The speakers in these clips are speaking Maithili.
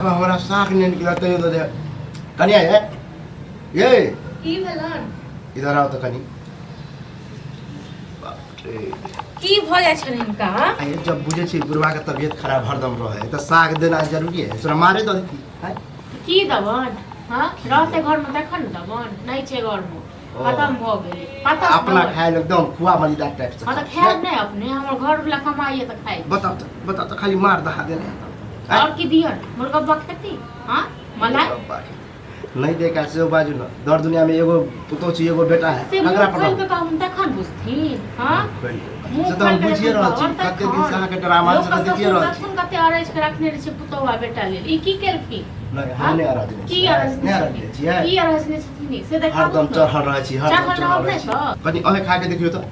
हमरा साख नहि निकलत तैयो दऽ दे। कनिया ये, ये की भेलन? इधर आओ तऽ कनि। बाप रे। की भऽ जाइ छनि हिनका? आइ जब बुझै छी बुढ़वा के तबियत खराब हरदम रहे तऽ साग देना जरूरी है, तोरा मारे दऽ देती आँय? की देबन? हाँ, रहते घरमे तखन ने देबन। नहि छै घरमे, खतम भऽ गेलै पता। अपना खाय लए एकदम खुआ मलिदा टाइप से। हाँ तऽ खायब नहि अपने, हमर घरवला कमाइए तऽ खाइ। बताउ तऽ, बताउ तऽ, खाली मार दहा देने। और की दियन? मुर्गब्बा खेती? हाँ, मलाई? नहीं देखा से बाजू न, दर दुनिया में एगो पुतोह छी, एगो बेटा है। से ककरा मुँह पर खोलि कऽ कहू तखन बुझथिन। हाँ, मुँह से तऽ हम खोलि कऽ बुझिए रहल छी। जखन कते दिन से तखन। अहाँके ड्रामा लोक से तऽ देखिए ससुर रहल छी। तखन कते अरैज के रखने रहै छै पुतोह आ बेटा लेल, ई की केलखिन? नहीं, हाँ? हम नहि अरज नहि की छियै, अरज नहि अरज नहि छियै। की अरज नहि छथिन से देखाबू हरदम ने। चढ़ल रहै छी, हरदम चढ़ल चढ़ल रहब रहै नहि छी। तऽ? कनि अहें खा के देखियौ तऽ,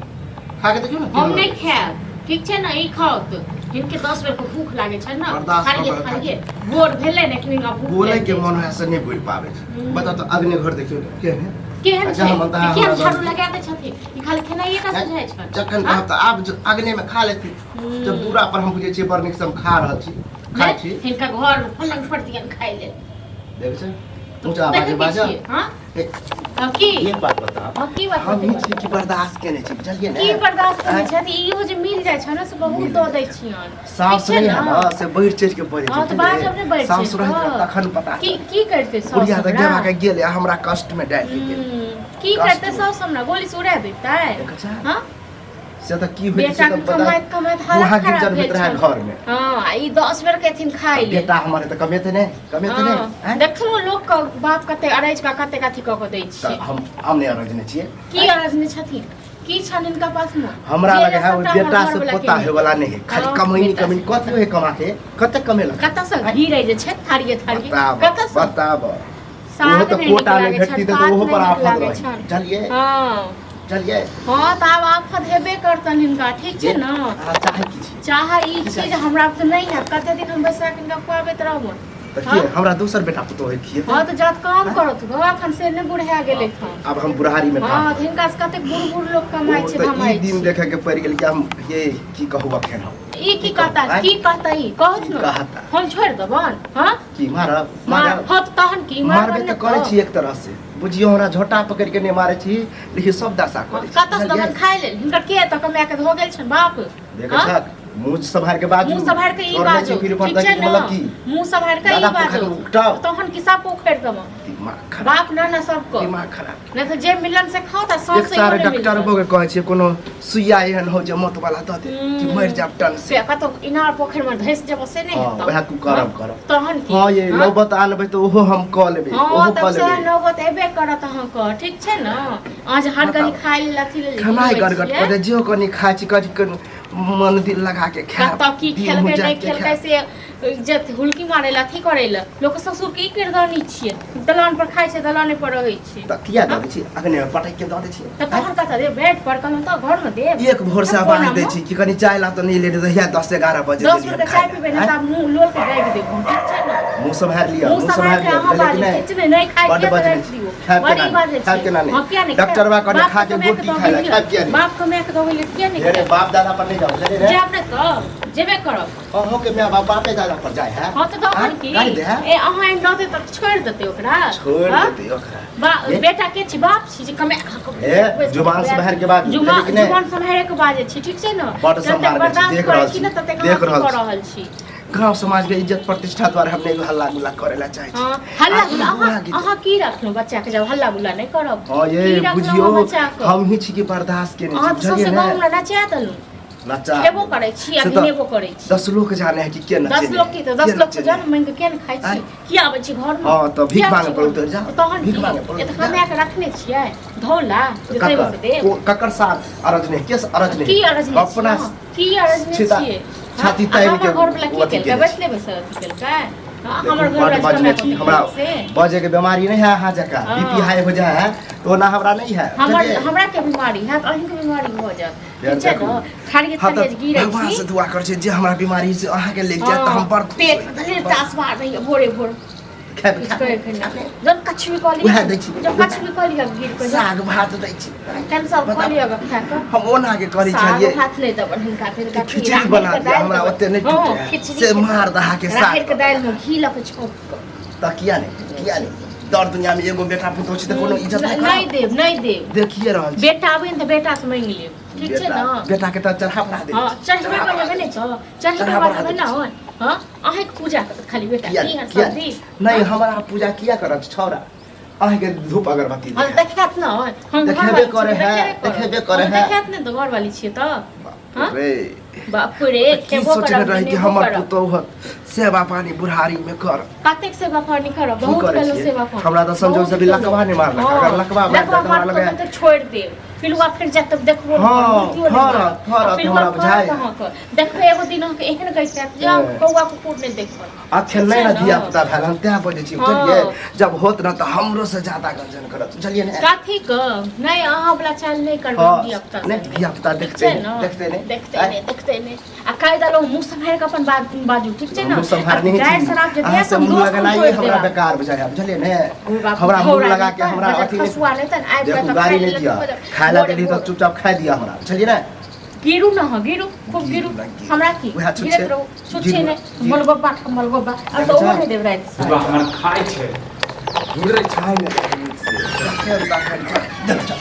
खा के देखियौ ने। हम नहि खायब, ठीक छै ने? ई खाओ तऽ हिनके 10 बेर के भूख लागै छै ने। बर्दाश्त खाइए कऽ कऽ। खाइए, भोर भेलै ने एखनी भूख बोले लागि के जाइ मन छै। है से नहि बोल पाबै छै। बताउ तऽ, अग्नि घर देखियौ तऽ केहन है। केहन अच्छा, छै? हम तऽ किया हमरा झाड़ू लगा दै छथिन? ई खाली खेनाइए टा सुझाइ छनि। जखन हाँ? कहब तऽ आब अग्नि में खा लेती। जब दूरा पर हम बुझै छियै बड़ नीक से हम खा रहल छी, खाइ नहि, छी। हिनका घर में पलंग पर दियन खाइ लेल। देखै छै, ऊँचा आवाज देखै बाजऽ। छियै, हाँ? ए, हाँ, की? एक बात बताउ। हाँ, की बात हम ई बतेबै? छी कि बर्दाश्त केने छी, बुझलियै ने? की बर्दाश्त करै आँय? छथि? इहो जे मिल जाइ छै ने से बहुत मिल दऽ जाइ दै छै। छियनि। साउस ठीक छै नहि है ने? ने से बढ़ि चढ़ि के बजै हाँ, छै। तऽ बाजब नहि बढ़ि साउस चढ़ि रहैत कऽ। ने तखन पता की चलत। की करतै साउस बुढ़िया तऽ हमरा? गेबा के गेल आ हमरा कष्ट में डालि के गेल। की कष्ट करतै में। साउस हमरा? गोली से उड़ा देतै? देखै छै? हाँ? से तऽ की होइत बेटा छै के तऽ पता कमाइत कमाइत हालत वहाँ खराब गिरजन भेल होइत रहै छल। घर में। हाँ, आ ई 10 बेर के एथिन खाइ लेल। बेटा हमर तऽ कमेतै नहि, कमेतै नहि? हाँ, आँय? देखलहुँ लोक के बाप कते अरैज कऽ कते अथी कऽ कऽ दै तऽ छियै। हम नहि अरजने छियै। की अरजने छथिन? की छनि हिनका पास में? हमरा जे लगे है सबटा हमर बेटा से घरवला पोता के होय वाला नहीं है। खाली हाँ, कमैनी बेटा कमैनी से। कथी होय कमा के, कते कमेलक? कतऽ से घी रहै जे छै थारिये थारिये? बताब, कतऽ से? बताब। साग ओहो तऽ नहि नीक कोटा नहि लागै भेटती छनि, तऽ पात ओहो पर नहि नीक आफत लागै रही। छनि। चलिए। हाँ। चलिए। हाँ, तऽ आब आफत हेबे करतनि हिनका, ठीक छै ने? अहाँ चाहै की छी? चाहे ई की चीज चाही? हमरा से नहि हैत। कते दिन हम बैसा के हिनका खुआबैत रहबनि? तऽ हाँ? की हमरा दोसर बेटा पुतोह होय खिएतै? हाँ, तऽ जात काम करत गो, अखन से नहि बुढ़ा गेलै हन। आब हम बुढ़ारी में हाँ, काम तऽ हिनका से कतेक बूढ़ बूढ़ लोक कमाइ ओ छै, तऽ ई धमाइ दिन छै। देखे के पड़ि गेल कि हम ये की कहू अखन हम। ई की कहता? आँय? की कहता ई? कहत की ने? कहता? हम छोड़ि देबनि? हाँ? की मारब? मार मारब? हाँ, तऽ तहन की मारबे मारबनि तऽ करै तऽ? छी एक तरह से, बुझियौ हमरा झोटा पकड़ि के नहि मारै छी, लेकिन सब दशा करै छी। कतऽ से बुझलियै? देबनि खाइ लेल? हिनकर के एतऽ कमाए के धऽ गेल छनि बाप? देखै हाँ? छक, मुँह सम्हारि के बाजू। मुँह सम्हारि के ई छोड़ने बाजू, छी फिर ठीक पर छै के ने? मतलब की मुँह सम्हारि के ई दादा बाजू पोखरि उकटाउ। तहन की सब उखड़ि देबनि? दिमाग खराब, बाप नाना सबके दिमाग खराब। नहि तऽ जे मिलन से खाओ तऽ एक साँस सारे डॉक्टर के कहै छियै कोनो सुइया एहन हो जे मौत वाला दऽ दे कि मरि जाब टन से। कतौ इनार पोखरि में धसि जेबो से नहि हाँ, हेतौ। वएह कुकरम करब। तहन की? हाँ, ये हाँ? नौबत आनबै तऽ ओहो हम कऽ लेबै। हाँ, ओहो तब कऽ से लेबै। नौबत एबे करत अहाँके, ठीक छै ने? अहाँ जे हर गली बताउ। खाय लेल अथी लेल खेनाइ घुमै गड़गड़ छियै। कऽ दे जेहो कनि खाइ छी, कनि कनि मन दिल लगा के खायब। कतऽ की दिन खेलकै हुजा नहि के खेलकै खायब। से जे हुलकी मारै लए अथी करै लए लोक ससुर के ई किरदानी छियै, दलान पर खाइ छै, दलाने पर रहै छै। तऽ किया दऽ दै छी? अखने पटकि के दऽ दै छी। तऽ तहन कतऽ देब? बेड पर कहलहुँ तऽ घरमे देब। एक भोर से आवाज दै छी कि कनि चाय ला, तऽ नहि लेने रहिया 10-11 बजे। 10 बेर के चाय पीबै ने तऽ आब मुँह लोल के गाड़ि देब हम, ठीक छै ने? मुँह सम्हारि लिअ, मुँह मुँह सम्हारि सम्हारि के लिअ, अहाँ बुझलियै कि बाजू, नहि? ठीक छै ने? नहि खाइ बड्ड के तऽ बजने राखि छी। दियौ। खायब बड़ी केना नहि? बाजै खायब छै। केना नहि? हँ, किया नहि? डॉक्टरवा कहने बाप खा के कमाए गोटी दऽ खाय ला, गेलियै। खायब किया नहि? बाप कमाए के दऽ गेलियै, किया नहि हे रे, खायब? बाप दादा पर नहीं जाओ, बुझलियै रे? जायब ने तऽ जेबे करब। अहों के my बाप बापे दादा पर जाए है। हाँ तऽ तहन की? गाड़ी दे है। ए अहाँ एहन रहतै तऽ छोड़ि देतै ओकरा? छोड़ हाँ? देतै ओकरा। ए? बेटा के छी? बाप छी जे कमाए खा कऽ ए, जुबान से बाहर के बात जुबान बुझलियै कि नहि? जुबान सम्हारे के बाजै छी, ठीक छै ने? बड्ड जतेक सम्हारने छी, बर्दाश्त देख करै रहल छी छी, ने ततेक देख अहाँ रहल कऽ छी। रहल छी। गांव समाज के इज्जत प्रतिष्ठा द्वारा हम नहीं हल्ला गुल्ला करे ला चाहे छी। हाँ, हल्ला आ ई गुल्ला बुआ अहाँ गीत। अहाँ की रखलहुँ बच्चा के जब हल्ला गुल्ला नहि करब? हाँ, ये की रखलहुँ बुझियो अहाँ बच्चा के? हम ही छी कि बर्दाश्त केने अहाँ छी, तऽ बुझलियै सौंसे ने? गाँव हमरा नचा देलहुँ। नचा खेबो करै छी आ से तऽ घिनेबो करै छी। 10 लोग जाने है कि के नचेने 10 लोग की तऽ के 10 लोग नचेने। जान मांगि के किया ने खाइ छी? आँय? किया आबै छी घरमे? हाँ, तऽ भीख किया आबै मांगे छी पर घरमे? उतरि जा। तहन भीख की? मांगे पर एतऽ उतरि जा। कमाए के रखने छियै धौला जे ककर देब से देब। ककर साथ अरज नहीं, केस अरज नहीं। की अरज नहि अपना छियै? की अरज नहि छियै? छाती हाँ? तानि के हमर घरवला की अथी केलकै? केने बैसले बैसल अथी केलकै? हाँ, देखू, हमर बड्ड घरवला बजने कमाए छी कऽ हमरा से बजे के बीमारी नहीं है अहाँ जकाँ। हाँ। बीपी हाई हो जाए है तो ना हमरा नहीं है, हमर बुझलियै? हमरा के बीमारी है तऽ अहींके बीमारी भऽ जायत, यार ठीक छै देखू। ने? थारिये हाँ थारिये तऽ जे गिरै भगवान छी। से दुआ कर छी जे हमरा बीमारी से अहाँके लग जाए तऽ हम बड़ खुश पेट होई। में धरि तास मार रही है भोरे भोर। खेबै किछु कहै के नहि। जब कछु भी कहली उएह दै छी। जब कछु भी कहली गिर के साग भात दै छी। कैंसर बताउ। कहली अगर खा कऽ हम ओना के करै साग छलियै भात नहि देबनि हिनका फेर कि खिचड़ी बना दिअ हमरा ओते नहि हँ, टूटे खिचड़ी से मार दहा के राहरि साग के दालि में घी लऽ के छौंक कऽ तऽ किया नहि किया नहि दर दुनिया में एगो बेटा पुतोह छै तऽ कोनो इज्जत नहि नहि करब देब नहि देब देखिए रहल छी बेटा आबै ने तऽ बेटा से मांगि लेब ठीक छै बेटा ने बेटा के तऽ चढ़ा बढ़ा दे हँ चढ़बे पर लेबै ने तऽ चढ़बे चढ़ा पर बढ़ा लेबै दै ने हँ अहाँके पूजा करत खाली बेटा किया की हर किया सब्जी नहि हमरा पूजा किया करत छौड़ा अहाँके धूप अगरबत्ती हँ देखायत। देखायत ने हम देखेबे घरवाली करे छियै, है, देखेबे करे है। देखायत ने तऽ घरवाली छियै तऽ हँ? रे बाप रे की खेबो सोचने करब रही कि नेबो हमर करब। पुतोह सेवा पानी बुढ़ारी में कर कतेक सेवा पानी करब की बहुत करै केलहुँ छियै? सेवा पानी हमरा तऽ संजोग से बहुत भी लकवा नहि मारलक। हँ, अगर लकवा मारि लकवा देत तऽ हमरा मारत लगैए- तऽ छोड़ि देब पिलुआ फिर जायत तब देखबो नहि हँ, करब, मूर्तियो नहि फरत, मारत। फरत, आ पिलुआ हमरा फरत बुझाइए। अहाँके देखबै एगो दिन अहाँके एहन गैस हैत जे अहाँ हँ। कौआ कुकुर नहि देखत अखन नहि ने छै ने? धिया पुता भेल हन तें बजै छी हँ। बुझलियै जब होत ने तऽ हमरो से ज्यादा गंजन करत बुझलियै ने कथी के नहि अहाँ वाला चाल नहि करबै हँ, धिया पुता नहि धिया पुता देखते छै नहि ने देखते नहि देखते नहि देखते नहि आ कायदा लोग मुँह सम्हारि कऽ अपन बात बाजू ठीक छै ने मुँह सम्हारने आ गारि छी शराब जे अहाँ दिया से हम मुँह दोस्त लगेनाइ तोड़ि हमरा देबा। बेकार बुझाइया बुझलियै ने ओ बाप हमरा मुँह घोड़ा लगा के लेतनि, हमरा बजट अथी नहि खसुआ लेतनि, आबि कऽ देखू तऽ गाड़ी खाइ नहि लेतनि, दिअ बजट खाय ला भोरे देली तऽ भोर। चुपचाप खाय दिअ हमरा बुझलियै ने गिरू न हो गिरू खूब गिरू गिरू, गिरू। हमरा की उएह छुच्छे। गिरैत रहू छुच्छे गिरू, नहि गिरू। मलगोबा के मलगोबा आ तऽ ओहो नहि देब राति से बुढ़बा हमर खाइ छै घुरै छै खाय नहि नीक से देख, देख, चल।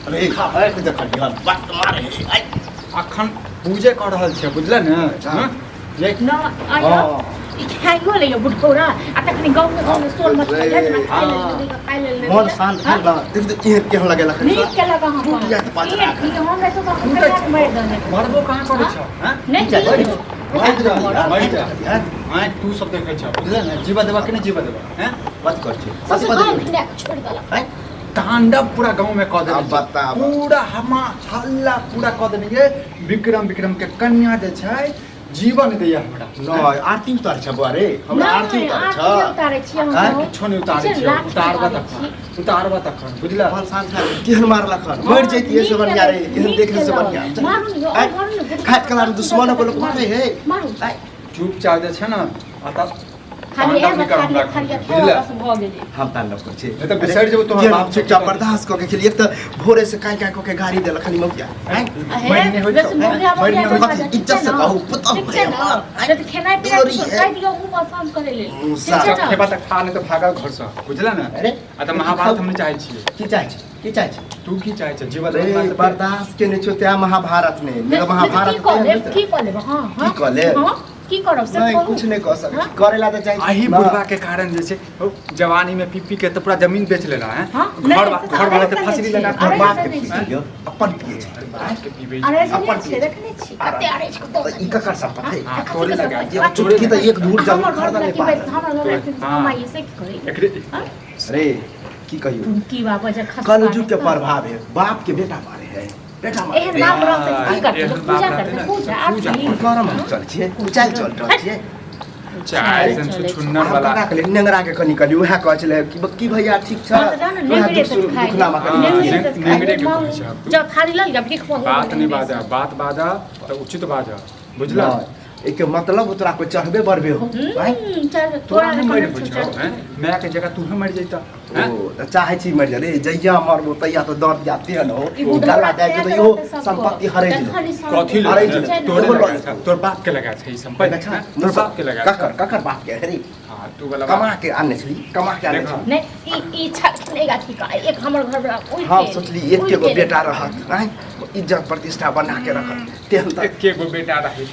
अरे खा अरे देख बात मारे है अखन पूजे कऽ रहल छै बुझल ने हँ? जे न आयो हँ। ई खाइयो लैया बुढ़ौरा आ तखनी गाँव में गाँव में सोल मछली जाइ छै ने, खाइ लेल नहि खाइ लेल नहि मन शांत भेल ना देख देख एहन केहन लगेलक नीक केलक अहाँ टूट जायत पाँच लाख। ई हम रहितो तऽ हम कहिया के मारि देने मरबो कहाँ करै छौ हँ? नहि मरि दियौ। जा, मरि जा। हैं? आँखि तू सब देखै छौ बुझल ने जीवा देबा कि नहि जीवा देबा हैं बात कर छी सबसे बस गाँव बदल घिना के छोड़ि देलक हैं? तांडव पूरा गांव में कऽ देने आब छै। बताब। पूरा हमा हल्ला पूरा कऽ देने ये विक्रम विक्रम के कन्या जे छै जीवन दैया हमरा नहि आरती उतार छ बुआ रे हमरा आरती नहि, उतार आरती छ उतारै छियै हम। आँय? किछो नहि उतारै छै, छियै लाठी उतारबा उतारै तखन उतारबा तखन बुझला मन शांत भए गेल। केहन मारलक हन मरि जैतियै से बढ़िया रे एहन देखे से बढ़िया मारू ने, आँय? मारू ने, खाइत कला दुश्मन को लोक मारे हे मारू। आँय? चुपचाप जे छै ने आ तब खाली तांडव एगो नहि कर थारी हमरा थारी बुझला खेबा बस भऽ गेलै हम तांडव करै छी नहि तऽ बिसरि जेबौ तोहर केहन बाप छै चुपचाप की बर्दाश्त कऽ के खेलियै एक तऽ भोरे से काँय काँय कऽ के गाड़ी देलक हन मौगिया आँय? अहे, मरि नहि होइ बेसी छौ, मुर्गा मरि नहि मुर्गा होइ जे छौ। ठीक इज्जत छै से ने? कहू, पुतहु ठीक छै है ने? हमर। नहि तऽ खेनाइ पिनाइ तोरी किछो है। कहि दियौ मुँह आसान करै लेल मुँह ठीक छै साफ। ने? खेबा तऽ खा नहि तऽ भागा घरसँ बुझला ने अरे आ तऽ महाभारत हम नहि चाहै छियै की चाहै छी की चाहै छी तू की चाहै छै जीवन अरे बर्दाश्त केने छौ तें महाभारत ने नहि, नहि तऽ महाभारत की कऽ लेब की कऽ लेब हँ हँ की कऽ लेब? हँ की करब से नहीं कहू कुछ नहीं कह सकै हाँ? छी करे ला तऽ चाहै छी अही ना। बुढ़वा के कारण जे छै ओ जवानी में पी पी के तऽ पूरा जमीन बेच लेला है हाँ? घर नहीं, से तऽ घर वाला के अरे फसली लगा अरे के बाप के नहीं पी छै। लियौ अपन पिए छै बाप के पीबै अरे अपन जने छियै पिए देखने छी कते अरे छै तऽ ई ककर सम्पत्ति हाँ, तोरे लगा ये चुटकी तऽ एक धूर जमीन हमर घर खरीदऽ वाला नहि की पारत। बात हमर घर वाला की हाँ। कमाइए से की करै एकरे हाँ? अरे की कहियौ की बाबा जे खसुआ कलयुग के नहि तऽ। प्रभाव है बाप के बेटा मारे है बेटा मारे एहन बाप रहतै तऽ की करतै एहन लोक पूजा बाप करतै रहतै ने, पूजा पूजा आरती करम हम चल छियै चालि चल रहल छियै चाय सन छुछुन्नर हम वाला ककरा कहलियै नेंगरा के कनि कहलियै उएह कहै छलै कि की भैया ठीक छ हँ तऽ जाउ ने उएह नेंगरे दुख तऽ सुख खाइ दुखनामा हाँ, कनि नेंगरे तऽ खाइ नेंगरे के कहै छै आब तू। जाउ थारी लऽ लिअ भीख मांगू बात नहि बाजा बात बाजा तऽ उचित बाजा बुझला नहि, एहिके मतलब तोरा कोइ चढ़बे बढ़बे हो आँय? चल तोरा तोरा नहि मरि नहि होइ छौ छौ हैं माय के जगह तूहे मरि जैता हैं ओ तऽ चाहै छी मरि जा रे जहिया मरबो तहिया तऽ दर्द जाते न हो ई ओ बुढ़वा गला दाबि के तऽ इहो सबको। संपत्ति हरै गेलो तखन ई कथी अरे लगे जी, छै? तोरे एगो लगा लऽ छै तोर बाप के लगा छै ई संपत्ति अच्छा हैं? तोर बाप के लगा छै ककर ककर बाप के हरे हां तू वाला कमा बाप के आनने छली कमा के आनने देखो। छली नहि ई ई छलखिन एक अथी का एक हमर घर वाला ओहि हम सोचली एके गो बेटा रहत आँय इज्जत प्रतिष्ठा बना के रखत तेहन तऽ एके गो बेटा रहे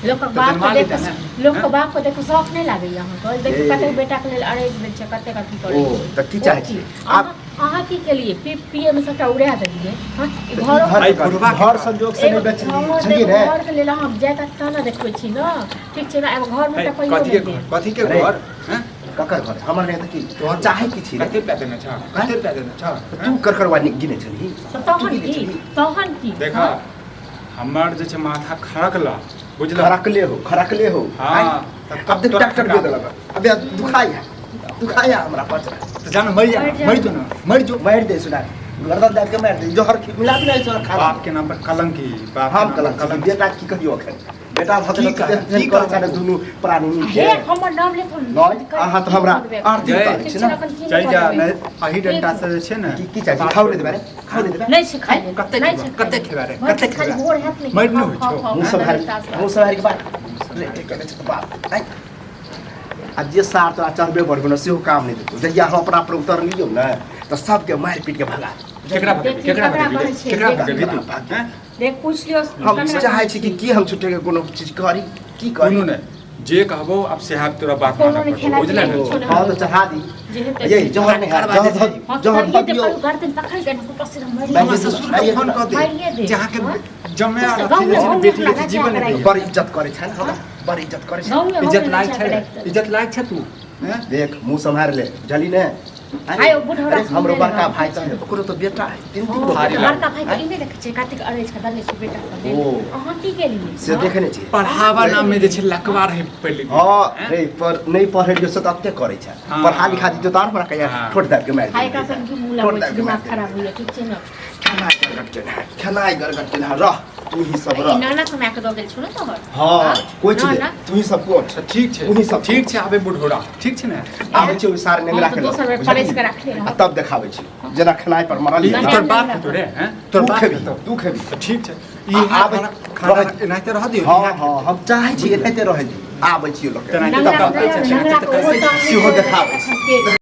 लोकक तऽ बाप जन्मा के देख लेता ने। लोकक बाप के देख शौक नहि लागैया अहाँके देखियौ ए। कतेक बेटा के लेल अरेज भेल छै कतेक अथी करै ओ, छै। तऽ की चाहै ओ छियै? अहाँ अहाँ की केलियै पी पिए मे सबटा उड़ा देलियै हँ ई तऽ ई घरो घर आई बुढ़वा के घर संजोग से नहि एगो बेचली घर बुझलियै देखो, ने घर के लेल अहाँ जायत ताना देखबै छी ने ठीक छै ने एगो घर मे है, तऽ कहियो कथी के नहि घर देब। कथी के अरे। घर हैं ककर घर हमर नहि तऽ की तोहर चाहै की छी रे कते रुपया देने छ कते रुपया देने छ तू करकरवा गिने छलही तऽ तू तहन गिने की छलही तहन की देखा हमर जे छै माथा खड़कला बुझला खड़कले हो खड़कले हो हाँ, आँय? तब अब देख तोरा डॉक्टर खड़का दे देलक अबे दुखाई है दुखाई है हमरा पचरा तऽ जान मरि जा मरि जा। मरि जो ना मरि जो मारि दे सुना गर्दन दाबि के मारि दे जहर मिला दे सोना खा बाप के नाम पर कलंक ही बाप के हम नाम पर कलंक कलंक बेटा की कहियो अखन बेटा भऽ की गेल कहब, तऽ की करै छै कहब? ने दुनू प्राणी हे मिलके। हमर नाम ले तो नहि, अहाँ तऽ हमरा आरती जय। उतारै छी ने। चलि जा, नहि अही डंटा से जे छै ने। की की चाही? खाउ नहि देबै रे, खाउ नहि देबै। नहि छै खाइ लेल, कते नहि खेबै? छै खाइ कते लेल। खेबै रे? भरि कते खाली खेबै? भोर हैत ने, मरि नहि खाउ, होइ खाउ, छौ। खाउ, मुँह आधा घंटा से। मुँह सम्हारि के बात रे, ठीक करै छै तऽ बात आँय। आ जे सार तोरा चढ़बे बढ़बे ने सेहो काम नहि देतौ। जहिया हम अपना पर उतरलियौ ने तऽ सबके मारि पीट के भगा देतौ। केकरा भगेबी? केकरा केकरा भगेबी रे? कहै छै? केकरा भगेबी तू? भाग। हैं? देख पूछ लियौ हम ककरा चाहै छी कि की हम छुट्टे के कोनो चीज करी, की करी? कोनो नहि, जे कहबो आब सेहा तोरा बात कोनो मानऽ नहि पड़तौ, खेला बुझले पिला ने? किछो नहि। हँ तऽ चढ़ा दी। जे हेतै ये से। जहर नहि हैत, करबा जहर दे। धऽ दियौ, हँ, जहर करिए धऽ दे, दियौ। पर गर्दन पकड़ि के ऊपर से मारि मारि हमरा दे। ससुर के फोन कऽ मारिए दे दे। जे अहाँके हँ? जमे तू अथी गाँवमे जे छै ने गाँवमे बेटी के हमरा जीवन लगा नहि बड़ इज्जत करै छनि हमरा, बड़ इज्जत करै छनि। गाँवमे इज्जत गाँवमे लायक लगा छै? के राखि देलक। इज्जत लायक छै तू? हैं? देख मुँह सम्हारि ले, बुझली ने? आइ ओ बुढ़ौरा अरे हमरो सुनने बड़का रहै। भाई तऽ ओकरो तऽ बेटा है, तीन तीन गो भारी बेटा। लाग। बड़का भाई के ई नहि देखै छै कतेक अड़ै छै दने छै बेटा सब ओ। अहाँ की केलियै? से देखे नहि छियै। पढ़ावा नाम में जे छै लकवा रहे पहिले। हँ रे, पर नहि पढ़ेलियो से तऽ एते करै छै। हँ। पढ़ा लिखा दितौ तऽ आर हमरा कहिया हँ। ठोट दाबि के मारि आ एकरा देतै। सब की मुँह ठोट लगबै छै, दाबि के दिमाग मारि खराब होइया, ठीक छै ने? खेनाइ गड़गड़ केना, खेनाइ गड़गड़ केना रह, तू ही सब ई रह। नाना कमा के दऽ गेल छौ ने तोहर? हँ कोइ ना, छै ना। तू ही सब कोच। तऽ ठीक छै, ओही सब। ठीक छै, आबे बुढ़ोरा, ठीक छै ने? आबै छै ओहि सार नेंगरा हम के तऽ दोसर बेर लऽ, परसि के राखले आ रहब। तब देखाबै छी जेना खेनाइ पर मरल ई ना, तोर ना, बाप ना। हेतौ रे? हैं, तोर तू बाप खेबी, हेतौ? तू खेबी। तऽ ठीक छै, ई आ- आबै- खाना खाना रहै- एनाहिते रहऽ दियौ। हँ हँ, हम चाहै छी एनाहिते रहै दी। आबै छी लोक तेनाहिते नंगरा तऽ नंगरा करतै छै, नंगरा तेनाहिते के ओहो करतै छै। टांग सेहो नहि देखाबै छी। पेट।